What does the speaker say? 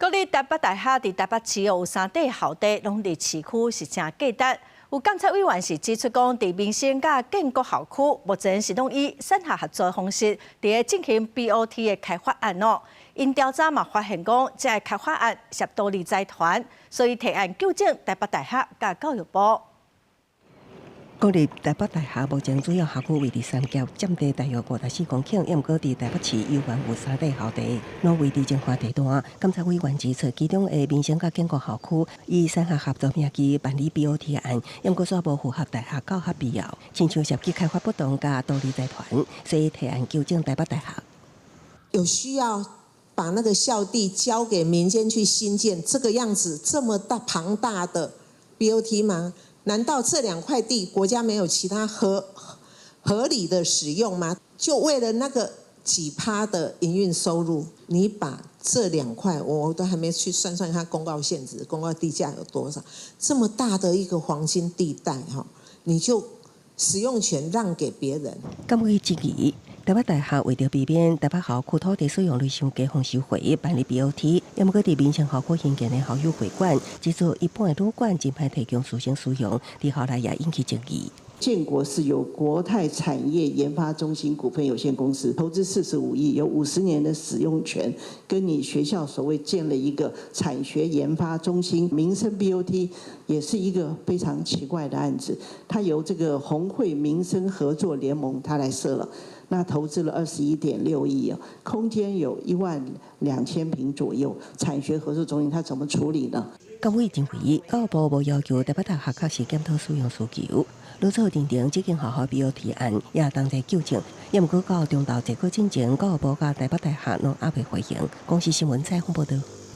國立台北大學佇台北市有三塊校地，攏佇市區是誠價值。有監察委員是指出講，佇民生佮建國校區，目前是攏以產學合作方式佇咧進行 BOT 的開發案哦。𪜶調查嘛發現講，這个開發案涉都立財團，所以提案糾正台北大學佮教育部。國立台北大學目前主要校區位佇三峽，佔地大約54公頃，毋過佇台北市猶原有三塊校地，攏位佇精華地段。監察委員指出，其中的民生佮建國校區以產學合作名義辦理 BOT 案，毋過煞無符合大學教學必要，親像涉及開發不當佮都立財團，所以提案糾正台北大學。有需要把那個校地交給民間去興建，這個樣子這麼大龐大的 BOT 嗎？難道這兩塊地國家沒有其他合理的使用嗎？就為了那個幾趴的營運收入，你把這兩塊，我都還沒去算算它公告現值、公告地價有多少，這麼大的一個黃金地帶，哈，你就使用權讓給別人？監委質疑，台北大學為著避免台北校區土地使用率傷低，予收回辦理 BOT，毋過佇民生校區興建的校友會館，這座一般的旅館真歹提供師生使用，佇校內也引起爭議。建國是由國泰產業研發中心股份有限公司投資45億，有50年的使用權，跟你學校所謂建了一個產學研發中心。民生 BOT 也是一個非常奇怪的案子，它由這個宏匯民生合作聯盟它來設了，那投資了21.6億啊，空間有1萬2千平左右，產學合作中心它怎麼處理呢？監委認為，教育部無要求台北大學確實檢討使用需求，老早認定這間學校 BOT 案也當在糾正，也毋過到中晝結果進前，教育部佮台北大學攏猶未回應。公視新聞採訪報導。